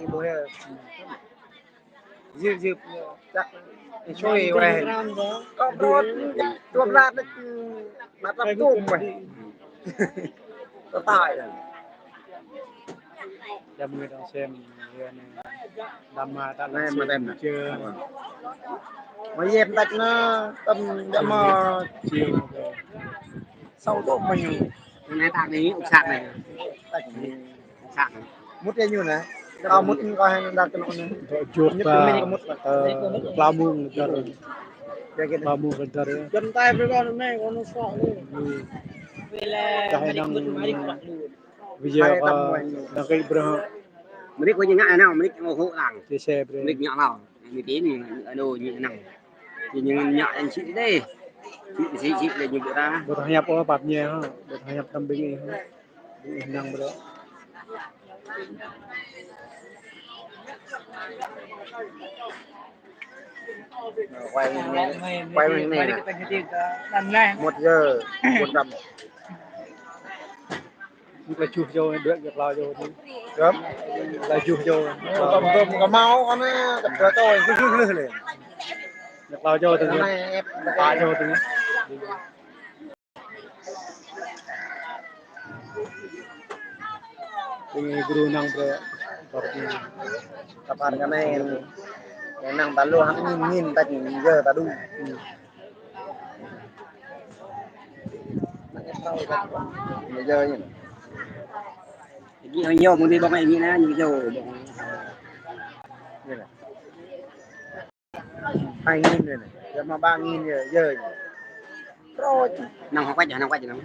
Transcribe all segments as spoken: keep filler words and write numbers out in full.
kơ ƀuh yơh. Yơh, yơh, čăk. Sui weh. Kơ brot, tuôm lăt, mă tăp tuôm weh. Tơtai. Đăm người đong sem, đăm mă tăp lăt sem. Mă yep tăp na, tăm đăm mă. Sau tôm mă ñu. Anai tăp anai, uk sat anai. Tăp anai. Mŭt yơh ñu anai. Kâo mŭt kâo hăng đa kơnuk anai. Dŏ juăt ba, ơ, pla mông lơdar. Pla mông lơdar yơh. Jăn tai brơi kâo anai, kâo anŭn sŏk anai. Dah năng video kâo đăng ký brơi. Mơrik kâo ñu ngă anai, mơrik kâo hŏ lăng. Chia sẻ brơi. Mơrik ñu lăng. Ñu tin, ñu anŭn, ñu năng. Ñu ñu ngă anŭn sĭt dih. Sĭt, sĭt, sĭt dih ñu ƀu ra. Ƀu thâo hiăp ôh, pap ñe hă. Ƀu thâo hiăp tăm ƀing ih hă. Ƀing ih năng brơi. Quay, quay mình này nè. Một giờ, một trăm. Lajuh jŏ, đuaĭ kơ plao jŏ tu. Yơh. Lajuh jŏ. Tơm, tơm, kơ mau kơ anai, kơ plao jŏ, glưh, glưh, glưh lĕ. Klâo čô tơ anai, ep, pă čô tơ anai. Ƀing gru năng brơi. Kơpal kơ anai, năng ta lu hăng angin, angin ta čing yơh ta đu. Yơh anai. Ñu yơh mơ̆ng anai ƀơ̆ng anai ñu yơh ƀơ̆ng. Hai nghìn anai. Yơh mă ba nghìn yơh, yơh. Năng hŏk wăt, năng wăt, năng.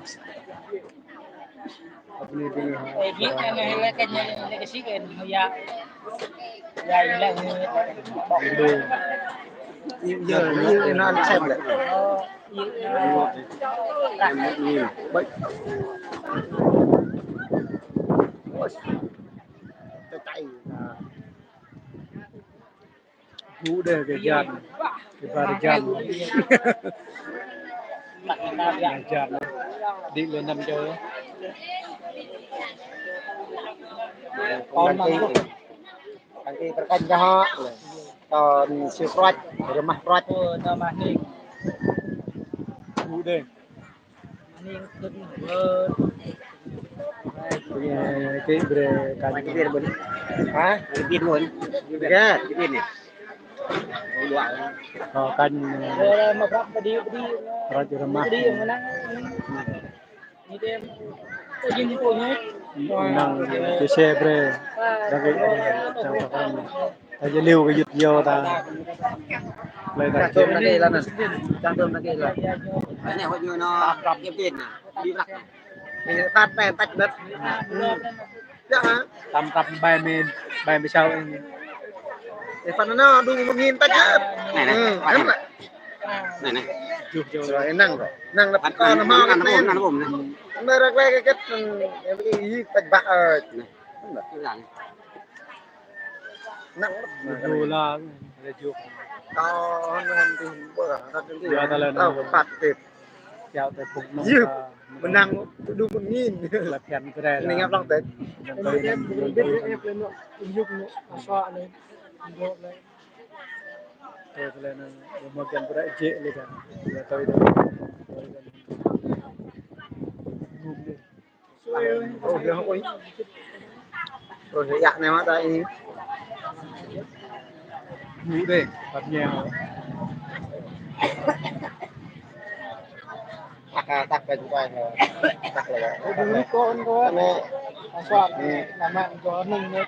Ê, ghi anai, lĕ kơ ñu, lĕ kơ sĭ kơ ñu ya. Ya, lĕ ñu. Yơh, yơh, yơh, năng xem lĕ. Ơ, yơh, yơh. Ƀơi. Tơ tay. Gŭ đeh kơ jăn, kơ ƀar jăn. Jăn, đĭ lĕ năm čô. Kon đăng ký, đăng ký pơkŏn kơ hŏ. Kon siu prăt, rơmah prăt. Ơ, rơmah ning. Gŭ đeh. Kơ brơi kăn. Hă? Kơ kăn. Rơmah. Năng chia sẻ brơi. Đang kơ sang sa kăn. Ta jơ̆ liu kơ yŭt yơh ta. Lĕ ta. Čang tôm đăng ký lăng. Čang tôm đăng ký lăng. Anai hŏ ñu anŭn, ep tin anŭn. Đi lăng. Đi tăt ƀai, tăt bĕ. Yơh hă? Tăm tăm ƀai mĭn, ƀai mĭn sao anai. Ê, pă anŭn đu mơ̆ng anai tăt bĕ. Anai, anai. Anai, anai. Anai, anai. Juh, juh. Rồi, năng rồi. Năng lăp kơ anŭn mơ̆ng anŭn, anŭn, anŭn. Anai răk lĕ kơ kĕt, em, ih tăt bă, ơ. Anai. Năng lăp. Juh lah, lĕ juh. Tao hăn hăn tih bơ, hăn tih. Yua ta lĕ năng. Tao kơ păt tih. Kiao tơ phung năng. Yơh. Mơnăng tơ đu mơ̆ng anai. Lăp phiăn brơi. Anai ngăp lăng tih. Tơ tơlơi năng, mơ̆ng kian brơi jĕ lĕ ta. Lĕ tơ tơ. Ơ, yơh, ơi. Ơ, yơh, yă anai mă ta anai. Gŭ đeh, păt ñeo. Tăk, tăk, tăk, tăk. Tăk lĕ. Ơ, dulu kon, kon. Anai. Asal, nama kon anai.